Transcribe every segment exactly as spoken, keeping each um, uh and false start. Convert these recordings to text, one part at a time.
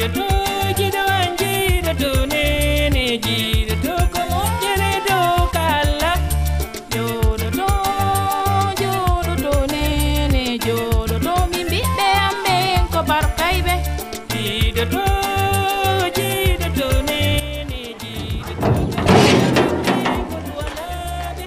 Jiidoto an, jiidoto neene, jiidoto ko moƴƴere dow ka Alla. Jooɗoto, jooɗoto neene, jooɗoto min ɓiɓɓe am ɓen ko barkayɓe. Jiidoto, jiidoto neene, jiidoto ko moƴƴere ko duwanaaɓe.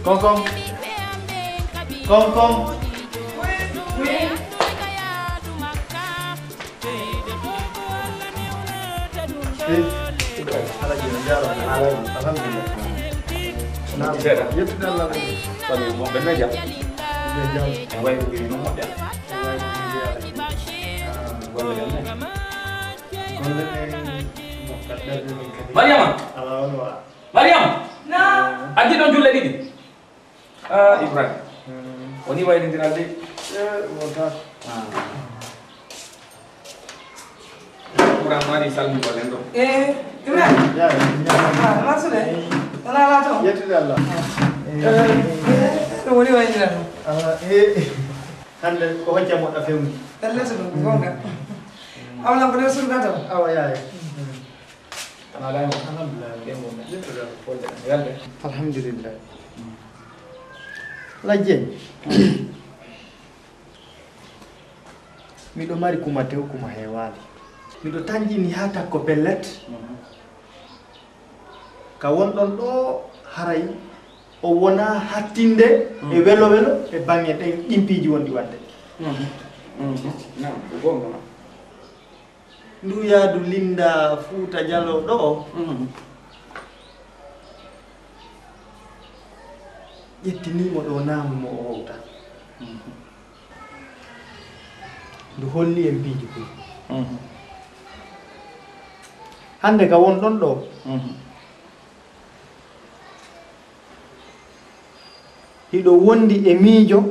Konkon. Konkon. Wi, wi. Eh, Ibrahima, Alhaji, on njaaraama. Alhaji, alhamdulillah. Naam. Seeɗa. Yettude Allah. Kono wonɓe no jam? Ɓe jam. En wayi ko ɓe no moƴƴa. En wayi ko ɓe mbiya. Ah. Golle jam ne? Golle ɗe mo kaɗɗa ɗum kadi. Mariama! Awa, on wa. Mariama! Naam. Addi ɗon julle ɗiɗi. Ah, Ibrahima. Hmm. O ni waylindiral de. Eh, wota. Ah. Ibrahima wari salmugol en ɗo. Eh, Ibrahima. Ya, ya. Ah, Mansour, eh? Wala ala to? Yettude Allah. Eh, eh, ɗo woni waylindiral. Ah, eh. Hannde ko hojja moɗɗa fewndi. Lalle so ɗum gonga. Awlan ko ɗo surga to. Awa yaay. Alhamdulillah. Alhamdulillah. Lajje. Miɗo mari kuma tew, kuma heewaali. Miɗo tanƴini haa takko pellet. Ka wonɗon ɗo, haray o wonaa hattinde e welo welo e baŋŋe ɗen ɗimpiiji wonɗi waɗde. Naam, ko goonga. Ndu yaadu Linda Fuuta Jaloo ɗo, ƴettiniimo ɗo naamu mo o wowta. Ndu holli en piiji puy. Hannde ka wonɗon ɗo, hiɗo wondi e miijo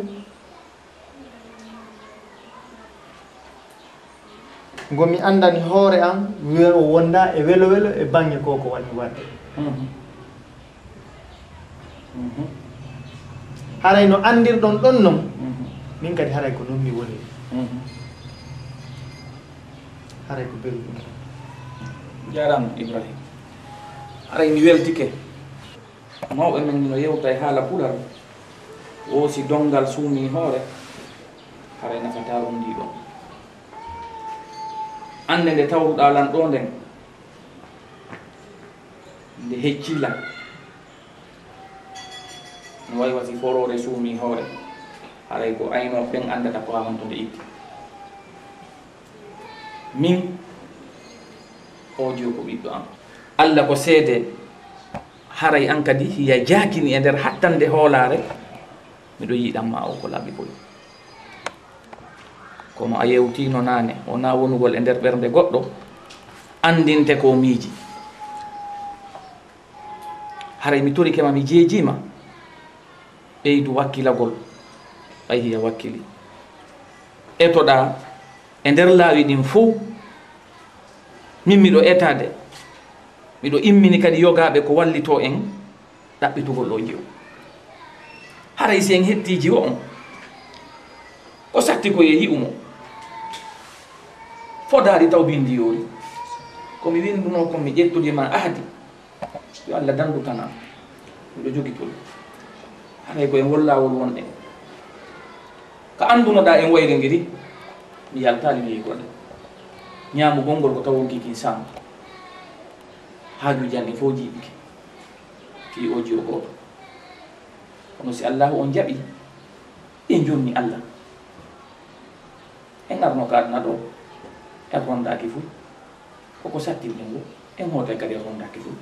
ngo mi anndani hoore am, wi'a o wonda e welo welo e baŋŋe ko ko woni waɗde. Haray no anndirɗon ɗon non, min kadi haray ko non mi woni. Haray ko belɗum. Jaaraama, Ibrahim. Haray mi weltike. Mawɓe men no yewta e haala pular, wo si donngal suumii hoore, haray nafataa wonndii ɗon. Annde nde tawruɗaa lan ɗoo nden, nde heccii lan. No wayi wa si foroore suumii hoore, haray ko aynooɓe ɓen anndata ko haa honto nde itti. Min, oo jiyo ko ɓiɗɗo am. Alla ko seede, haray an kadi hiya jaakini e nder hattande hoolaare, miɗo yiɗan ma o ko laaɓi boy. Kono a yewtiino naane, wonaa wonugol e nder ɓernde goɗɗo anndinte ko miiji. Haray mi torike ma, mi jeejii ma, ɓeydu wakkilagol, ɓay hiya wakkili. Etoɗaa e nder laawi ɗin fow, min miɗo etaade, miɗo immini kadi yogaaɓe ko wallitoo en ɗaɓɓitugol oo jiyo. Haray si en hettii jiyo on, ko satti ko e yi'u mo, fodaali taw bindi yoori. Ko mi winndunoo kon, mi ƴettude ma ahdi. Yo Alla danndu kanaa, miɗo jogitoo. Haray ko e ngol laawol wonɗen. Ka anndunoɗaa en wayri ngiri, mi yaltaali mi yehi golle. Ñaamugol ngol ko taw wonkii kin saama. Haajuuji an ɗin fow jiiɓike. Fii oo jiyo gooto. Kono si Allaahu on jaɓii, en jonni Alla. En arno ka aduna ɗoo, en rondaaki fuu. Koko sattinɗen ngo, en hootay kadi en rondaaki fuu.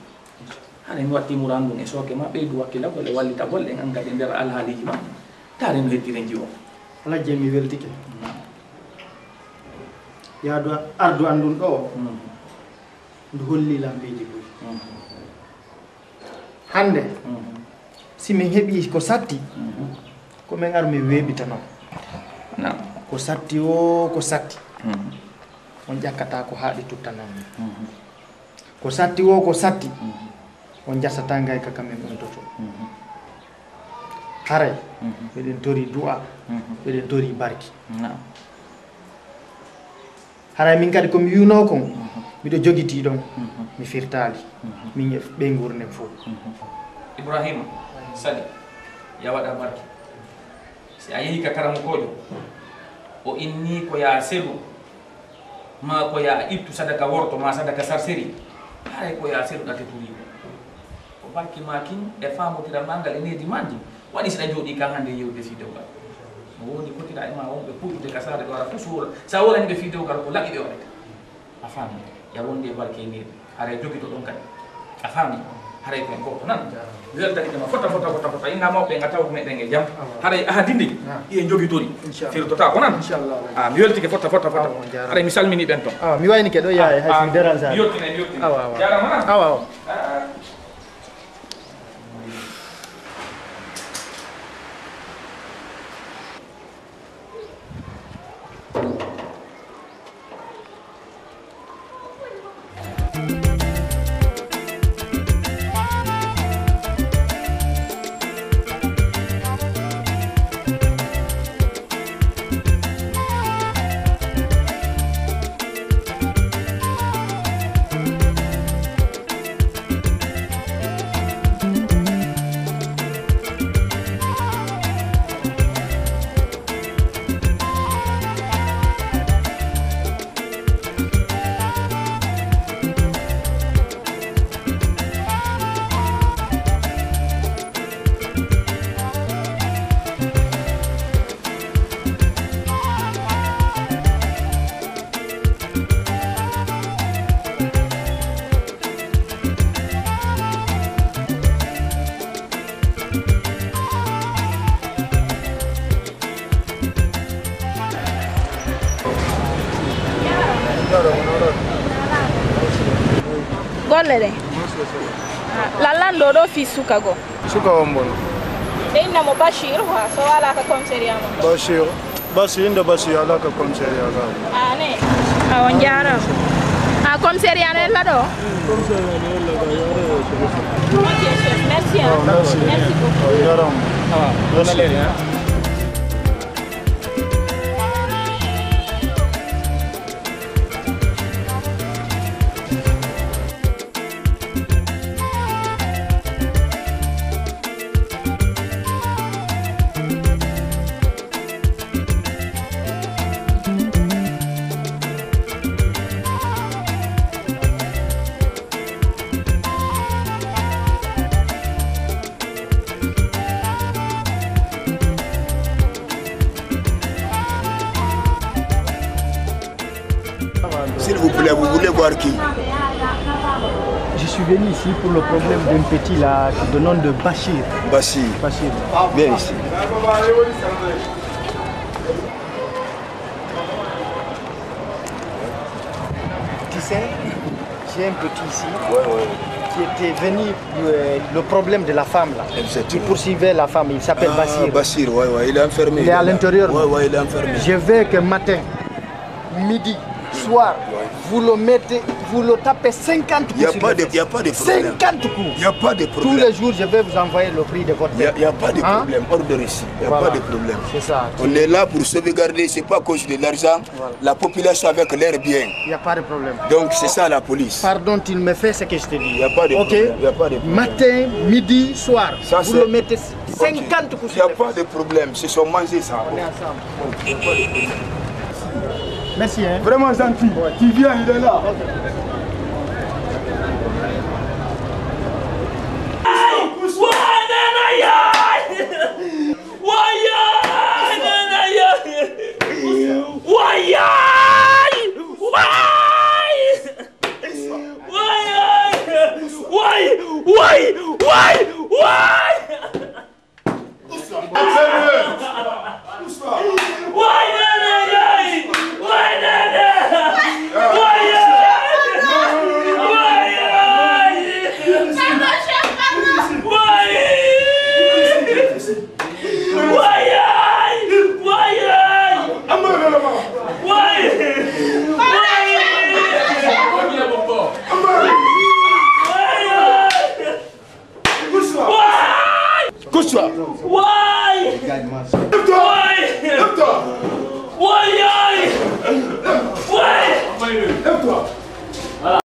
Hara mi watti muran ɗum e sooke ma, ɓeydu wakkilagol e wallitagol en an kadi e nder alhaaliiji ma. Taare no heddiren jiwo. Alhaji, mi weltike. Naam. Yaadu ardu an ndun ɗoo, mm, ndu holli lan piiji buy. Mm. Hannde, mhm, si min heɓii ko satti, mhm, ko min ar min weeɓitano. Naam. Ko satti o, ko satti. Mhm. On ƴakkata ko haa ɗi tutta noon. Ko satti woo ko satti, on jasata ngay ka kamen on toto. Haray, miɗen tori du'a, miɗen tori barki. Haray min kadi ko mi wi'unoo kon, miɗo jogitii ɗon, mi firtaali. Min e ɓeynguure nden fow. Ibrahima, sali, ya waɗa barki. Si a yehi ka karamokoojo, o inni ko yaa selu, maa ko yaa ittu sadaka worto, maa sadaka sarseri, haray ko yaa selu ɗate turi. Ko barki maa kin e faamotiral maa ngal e needi maa ndin waɗi si ɗa jooɗii kan hannde yewde fii dewgal. No woodi kotira e maa wonɓe kuutude ka saare ɗo ara fof suura. Sa wolani ɓe fii dewgal ko laɓi ɓe waɗata. A faami? Ya wondi e barke e needi. Haray jogito ɗon kadi. A faami? Haray ko en gooto nan. Mi weltani ɓe ma fota, fota, fota, fota. Inna mawɓe nga taw meɗen e jam. Haray ahadi ndi, iye jogitori. Firtota ko nan. Ah, mi weltike fota, fota, fota. Haray mi salmini ɓen ton. Ah, mi waynike ɗo yaay, hay si mi dérange. Mi yottina, mi yottina. Awa, awa. Jaarama nan. Awa, awa. Ah. Golle ɗe. Lallan ɗo ɗo fii suka go. Suka on bon. Ɓe inna mo Bashir, ha, so wala ka commissariat mon ɗo. Bashir. Basi, innde Basi alaa ka commissariat ga. Ane. Awa, on jaaraama. A commissariat no ella ɗo? Commissariat no ella ga, yaare o. Ok, chef. Merci, hein. Oh, merci. Merci beaucoup. Oh, jaaraama. Awa, merci. S'il vous plaît, vous voulez voir qui? Je suis venu ici pour le problème d'un petit là, de nom de Bachir. Bachir. Bachir. Viens ici. Tu sais, j'ai un petit ici qui était venu, euh, le problème de la femme là. Exactement. Qui poursuivait la femme, il s'appelle Bachir. Ah, Bachir, ouais, ouais, il est enfermé. Il est à l'intérieur. Ouais, ouais, il est enfermé. Je veux que matin, midi, soir, vous le mettez, vous le tapez cinquante coups sur les fesses. Il y a pas de, il y a pas de problème. Cinquante coups. Il y a pas de problème. Tous les jours, je vais vous envoyer le prix de votre tête. Il y a, il y a pas de problème. Ordre ici. Il y a pas de problème. Voilà. C'est ça. On est là pour sauvegarder, c'est pas à cause de l'argent. Voilà. La population avec leurs biens. Il y a pas de problème. Donc, c'est ça la police. Pardon, tu me fais ce que je te dis. Il y a pas de problème. Ok? Il y a pas de problème. Matin, midi, soir, vous le mettez cinquante coups sur les fesses. Il y a pas de problème. C'est son manger, ça. On est ensemble. Merci, hein. Vraiment gentil. Ouais. Tu viens, il est là. Waay! Waay! Waay! Waay! Waay!